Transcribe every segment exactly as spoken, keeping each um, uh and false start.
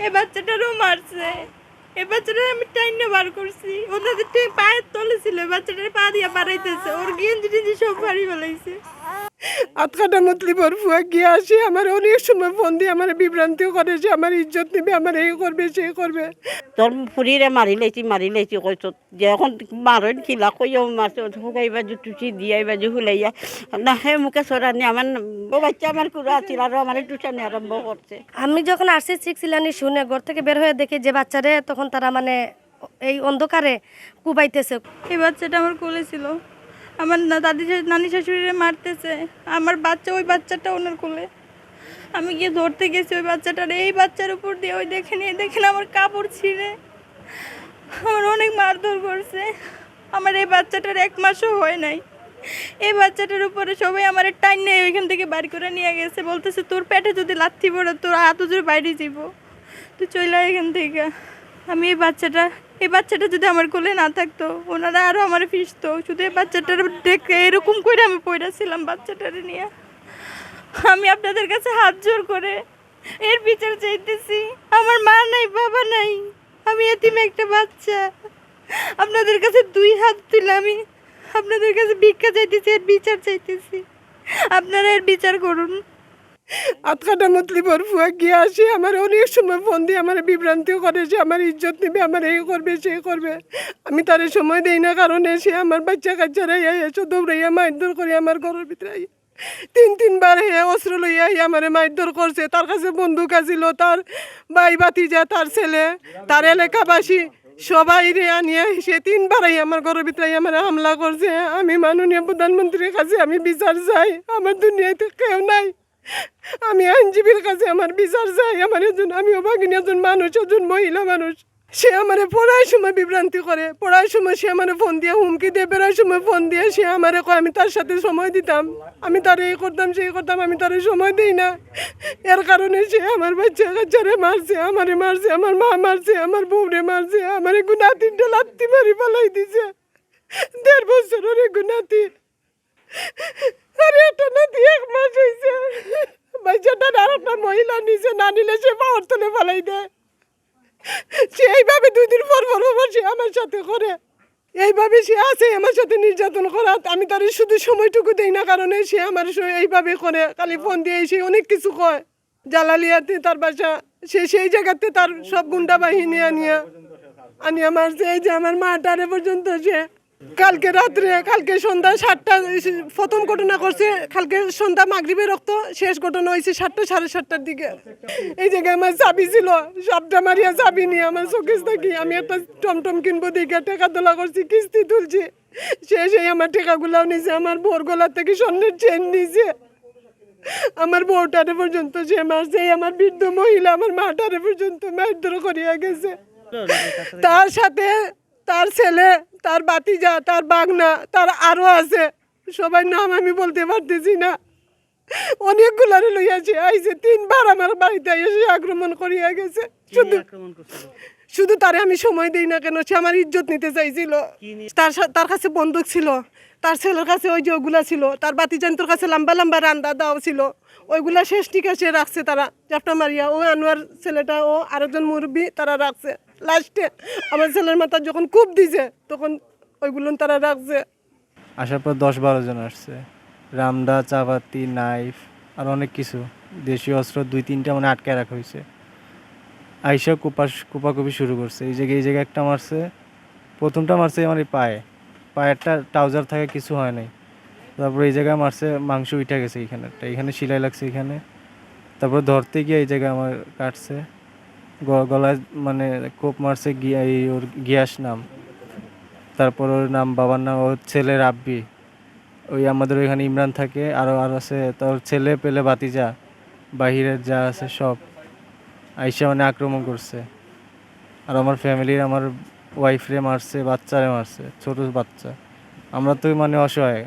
এই বাচ্চাটারও মারছে। এই বাচ্চাটার আমি টাইনে বার করছি। ওনাদের টাইম পায়ের তলে ছিল, এই বাচ্চাটার পা দিয়া বাড়াইতেছে, ওর গেঞ্জি টেঞ্জি সব ফাড়ি ফেলাইছে। আতকাটা মতলিবর ফুয়া গিয়া আসি, আমার অনেক সময় ফোন দিয়ে আমার বিভ্রান্তি করে, সে আমার ইজ্জত নিবে, আমার এই করবে, সেই করবে। তোর ফুরিরে মারি লাইছি, মারি লাইছি কইছ, যে এখন মারইন কিলা কইও মারছে, হুকাইবা জু টুচি দিয়া, ইবা জু হুলাইয়া, না হে মুখে সরানি, আমার বাচ্চা আমার কুড়া আছিল, আরো আমার টুচানি আরম্ভ করছে। আমি যখন আসছি সিক্স সিলানি শুনে ঘর থেকে বের হয়ে দেখি যে বাচ্চারে তখন তারা মানে এই অন্ধকারে কুবাইতেছে। এই বাচ্চাটা আমার কোলে ছিল, আমার না-, দাদি শা-, নানি শাশুড়িরে মারতেছে, আমার বাচ্চা, ওই বাচ্চাটা ওনার কোলে। আমি গিয়ে ধরতে গেছি ওই বাচ্চাটারে, এই বাচ্চার উপর দিয়ে ওই দেখেন, এই দেখেন আমার কাপড় ছিঁড়ে আমার অনেক মারধর করছে। আমার এই বাচ্চাটার এক মাসও হয় নাই। এই বাচ্চাটার উপরে সবাই আমার টাইন নিয়ে ওইখান থেকে বার করে নিয়ে গেছে, বলতেছে, "তোর পেটে যদি লাথি পড়ে, তোর হাত উজুর বাইরে যাইব, তুই চলে আয় এখান থেকে।" আমি এই বাচ্চাটা, এই বাচ্চাটা যদি আমার কোলে না থাকতো, ওনারা আরো আমার ফিসতো। শুধু এই বাচ্চাটার দেখে এরকম করে আমি পড়েছিলাম বাচ্চাটারে নিয়ে। আমি আপনাদের কাছে হাত জোর করে এর বিচার চাইতেছি। আমার মা নাই, বাবা নাই, আমি এতিম একটা বাচ্চা। আপনাদের কাছে দুই হাত তুলে আমি আপনাদের কাছে ভিক্ষা চাইতেছি, এর বিচার চাইতেছি। আপনারা এর বিচার করুন। আতকাটা মতলিবর ফুয়া গিয়া আসি, আমার অনেক সময় ফোন দিয়ে আমার বিভ্রান্তি করে, সে আমার ইজ্জত নিবে, আমার এই করবে, সেই করবে। আমি তারে সময় দেই না, কারণ সে আমার বাচ্চা কাচ্চারা এসে দৌড়াইয়া মারধর করে আমার ঘরের ভিতরে আইয়া। তিন তিনবার হে অস্ত্র লইয়া হে আমারে মারধর করছে। তার কাছে বন্দুক আছিল, তার ভাই ভাতিজা, তার ছেলে, তার এলাকাবাসী সবাইরে আনিয়া সে তিনবার আইয়া আমার ঘরের ভিতরে আইয়া আমারে হামলা করছে। আমি মাননীয় প্রধানমন্ত্রীর কাছে আমি বিচার চাই, আমার দুনিয়াতে কেউ নাই। আমি আইনজীবীর কাছে আমার বিচার চাই, আমার একজন, আমি অভাগিনী একজন মানুষ, একজন মহিলা মানুষ। সে আমারে পড়ার সময় বিভ্রান্তি করে, পড়ার সময় সে আমারে ফোন দিয়ে হুমকি দেয়, বেড়ার সময় ফোন দিয়ে সে আমারে কয় আমি তার সাথে সময় দিতাম, আমি তারে এই করতাম, সেই করতাম, আমি তারে সময় দেই না। এর কারণে সে আমার বাচ্চা কাচ্চারে মারছে, আমারে মারছে, আমার মা মারছে, আমার বউরে মারছে, আমার এগু নাতিনটা লাত্তি মারি ফালাই দিছে। দেড় বছরের এগু নাতি, আরে একটা নাতি এক মাস হইছে। বাচ্চাটার আর একটা মহিলা নিছে, না নিলে সে পাওয়ার তলে ফালাই দেয়। সে এইভাবে দুই দিন পর পর পর সে আমার সাথে করে, এইভাবে সে আছে আমার সাথে নির্যাতন করাত। আমি তারে শুধু সময়টুকু দেই না, কারণে সে আমার স-, এইভাবে করে, খালি ফোন দিয়ে সে অনেক কিছু কয়। জালালিয়াতে তার বাসা, সে সেই জায়গাতে তার সব গুন্ডা বাহিনী আনিয়া, আনিয়া মারছে। এই যে আমার মাটারে পর্যন্ত সে কালকে রাত্রে, কালকে সন্ধ্যা সাতটা, প্রথম ঘটনা করছে কালকে সন্ধ্যা মাগরিবের রক্ত, শেষ ঘটনা হয়েছে সাতটা, সাড়ে সাতটার দিকে। এই জায়গায় আমার চাবি ছিল, সাপটা মারিয়া চাবি নিয়ে আমার শোকেস থাকি আমি একটা টমটম কিনবো দেখে টেকা তোলা করছি, কিস্তি তুলছি। সে সেই আমার টেকাগুলাও নিছে, আমার বউর গলা থেকে স্বর্ণের চেন নিছে। আমার বউটারে পর্যন্ত সে মারছে, এই আমার বৃদ্ধ মহিলা আমার মাটারে পর্যন্ত মারধর করিয়া গেছে। তার সাথে তার ছেলে, তার ভাতিজা, তার ভাগনা, তার আরো আছে, সবার নাম আমি বলতে পারতেছি না। অনেকগুলারে লইয়া সে আইছে, তিনবার আমার বাড়িতে আইয়া সে আক্রমণ করিয়া গেছে। কি নিয়ে শুধু আক্রমণ করছিল? শুধু তারে আমি সময় দেই না কেন, সে আমার ইজ্জত নিতে চাইছিল। কি নিয়ে? তার সা-, তার কাছে বন্দুক ছিল, তার ছেলের কাছে ওই যে ওগুলা ছিল, তার ভাতিজান্তর কাছে লম্বা লম্বা রান্দা দাও ছিল, ওইগুলা শেষ টিকে সে রাখছে তারা জাপটা মারিয়া। ও আনোয়ার ছেলেটা, ও আরেকজন মুরব্বী, তারা রাখছে। লাস্টে আমার ছেলের মাথা যখন কূপ দিছে, তখন ওইগুলো তারা রাখছে। আসার পর দশ বারো জন আসছে, রামদা, চাপাতি, নাইফ, আর অনেক কিছু, দেশীয় অস্ত্র দুই তিনটা মানে আটকায় রাখা হয়েছে। আইসা কোপা কোপাকুপি শুরু করছে। এই জায়গায়, এই জায়গায় একটা মারছে, প্রথমটা মারছে আমার এই পায়ে, পায়েরটা ট্রাউজার থাকে, কিছু হয় নাই। তারপরে এই জায়গায় মারছে, মাংস উঠে গেছে এখানে একটা, এখানে সেলাই লাগছে এখানে। তারপরে ধরতে গিয়ে এই জায়গায় আমার কাটছে, গ-, গলায় মানে কোপ মারছে গি-, এই ওর গিয়াস নাম। তারপর ওর নাম, বাবার নাম, ওর ছেলে রাব্বি, ওই আমাদের ওইখানে ইমরান থাকে, আরও আর আছে তোর ছেলে পেলে ভাতিজা, বাহিরের যা আছে সব আইসা মানে আক্রমণ করছে। আর আমার ফ্যামিলির, আমার ওয়াইফরে মারছে, বাচ্চারে মারছে, ছোট বাচ্চা। আমরা তো মানে অসহায়,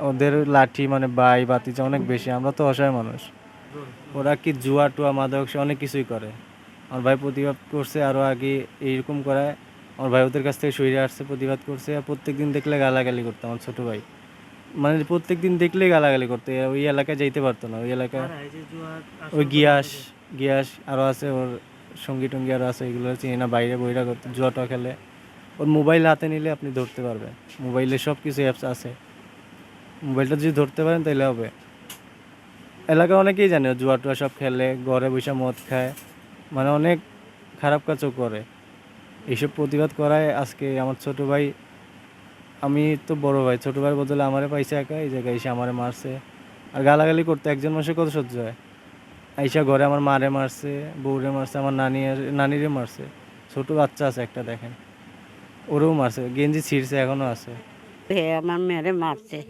ওদের লাঠি মানে ভাই ভাতিজা অনেক বেশি, আমরা তো অসহায় মানুষ। ওরা কি জুয়া টুয়া, মাদক, সে অনেক কিছুই করে। আমার ভাই প্রতিবাদ করছে আরও আগে, এইরকম করায় আমার ভাই ওদের কাছ থেকে সরে আসছে, প্রতিবাদ করছে। আর প্রত্যেক দিন দেখলে গালাগালি করতো আমার ছোট ভাই, মানে প্রত্যেক দিন দেখলেই গালাগালি করতো। এ-, ওই এলাকায় যাইতে পারতো না, ওই এলাকায়। কারা? এই যে জুয়ার আসর ওই করে গিয়াস, গিয়াস আরও আছে, ওর সঙ্গী টঙ্গী আরও আছে, এগুলো চিনি না, বাইরে বৈরাগত জুয়া টুয়া খেলে। ওর মোবাইল হাতে নিলে আপনি ধরতে পারবেন, মোবাইলে সব কিছু অ্যাপস আছে। মোবাইলটা যদি ধরতে পারেন তাহলে হবে। এলাকার অনেকেই জানে ও জুয়া টুয়া সব খেলে, ঘরে বসে মদ খায়, মানে অনেক খারাপ কাজও করে। এইসব প্রতিবাদ করায় আজকে আমার ছোট ভাই, আমি তো বড় ভাই, ছোট ভাইয়ের বদলে আমারে পাইছে একা, এই জায়গায় এসে আমারে মারছে। আর গালাগালি করতে একজন মানুষের কত সহ্য হয়? আইসা ঘরে আমার মারে মারছে, বউরে মারছে, আমার নানি, নানিরে মারছে। ছোট বাচ্চা আছে একটা, দেখেন, ওরেও মারছে, গেঞ্জি ছিঁড়ছে, এখনো আছে। হে আমার মেয়েরে মারছে।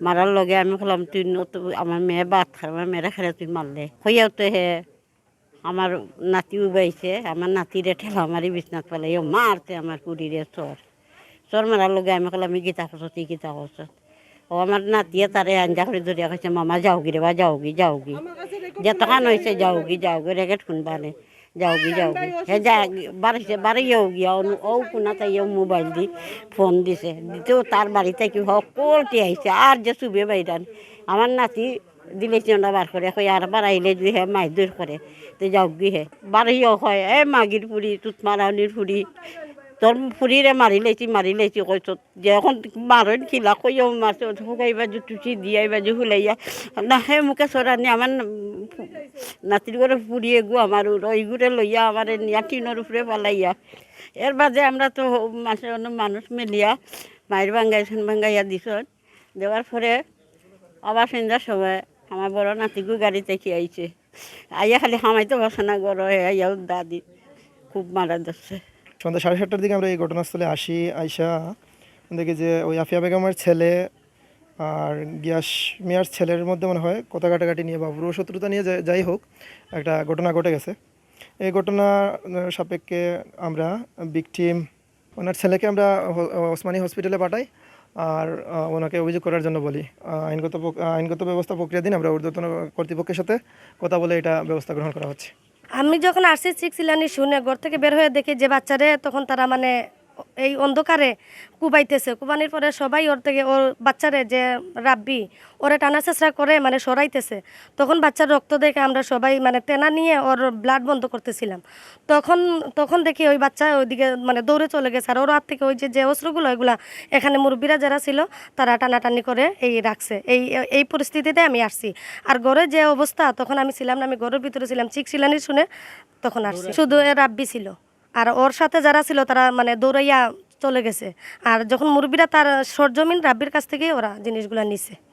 মারার লগে আমি কইলাম, "তুই নত-, আমার মেয়ে ভাত খার, আমার মেয়েরে খারে তুই মারলে।" কইয়াও তো হে আমার নাতি উবাইছে, আমার নাতিরে ঠেলা মারি বিছনাত ফালাইয়া মারছে আমার পুড়িরে চর। চর মারার লগে আমি কইলাম, "আমি কিতা করছ, তুই কিতা করছ?" ও আমার নাতিয়ে তারে আঞ্জা করে ধরিয়া কইছে, "মামা যাওগি রে বা, যাওগি, যাওগি। যতখান হইছে যাওগি, যাওগি, রেগেট শুনবানে, যাওগি, যাওগি।" হে যা, বাড়িছে, বাড়ি যাওগি, ও, ও কোনা তাই ও মোবাইল দি ফোন দিছে। দিতেও তার বাড়িতে কি হকলটি আইছে, আর যে চুবে বাইরান। আমার নাতি দিলে চিন্তা বার করে, কই আর বাড়াইলে যদি হে মাই দূর করে, তো যাওগি হে। বাড়িও কয়, "এ মাগির ফুড়ি, তুত মারানির ফুড়ি, তোর ফুড়িরে মারিলেছি, মারিলেছি," কইছ। যে এখন মারইন কিলা কইও মারছে, ওটা হুকাই বাজু টুচি দিয়া, এই বাজু হুলাইয়া। না, হে মুখে সরানি আমার ন-, নাতির ঘরে ফুড়ি এগু আমার উড়ো, এইগুরে লইয়া আমার নিয়া টিনর উপরে ফালাইয়া। এর বাদে আমরা তো মাসে অন্য মানুষ মিলিয়া মায়ের ভাঙ্গাইছেন, ভাঙ্গাইয়া দিছন। দেওয়ার পরে আবার সন্ধ্যার সময় আমার বড় নাতিগু গাড়ি থেকে আইছে। আইয়া খালি হামাইতে বসে না, গরো হে আইয়াও দাদি খুব মারা ধরছে। সন্ধ্যা সাড়ে সাতটার দিকে আমরা এই ঘটনাস্থলে আসি। আইসা দেখি যে ওই আফিয়া বেগমের ছেলে আর গিয়াস মিয়ার ছেলের মধ্যে মনে হয় কথা কাটাকাটি নিয়ে বা পুরো শত্রুতা নিয়ে, যাই- যাই হোক, একটা ঘটনা ঘটে গেছে। এই ঘটনা আহ, সাপেক্ষে আমরা ভিকটিম, ওনার ছেলেকে আমরা হ- ওসমানী হসপিটালে পাঠাই। আর আহ, ওনাকে অভিযোগ করার জন্য বলি। আহ, আইনগত পক- আহ, আইনগত ব্যবস্থা প্রক্রিয়াধীন। আমরা ঊর্ধ্বতন কর্তৃপক্ষের সাথে কথা বলে এটা ব্যবস্থা গ্রহণ করা হচ্ছে। আমি যখন আসছি সিক্স ইলানি শুনে ঘর থেকে বের হয়ে দেখি যে বাচ্চারে তখন তারা মানে এই অন্ধকারে কুবাইতেছে। কুবানির পরে সবাই ওর থেকে ওর বাচ্চারে যে রাব্বি ওরে টানা চেষ্টা করে মানে সরাইতেছে। তখন বাচ্চার রক্ত দেখে আমরা সবাই মানে তেনা নিয়ে ওর ব্লাড বন্ধ করতেছিলাম। তখন তখন দেখি ওই বাচ্চা ওইদিকে মানে দৌড়ে চলে গেছে। আর ওর হাত থেকে ওই যে যে অস্ত্রগুলো ওইগুলা এখানে মুরব্বীরা যারা ছিল তারা টানাটানি করে এই রাখছে। এই এই পরিস্থিতিতে আমি আসছি। আর ঘরে যে অবস্থা তখন আমি ছিলাম না, আমি ঘরের ভিতরে ছিলাম, চিক চিলানি শুনে তখন আসছি। শুধু এ রাব্বি ছিল, আর ওর সাথে যারা ছিল তারা মানে দৌড়াইয়া চলে গেছে। আর যখন মুরব্বীরা তার সরজমিন রাব্বির কাছ থেকে ওরা জিনিসগুলা নিছে।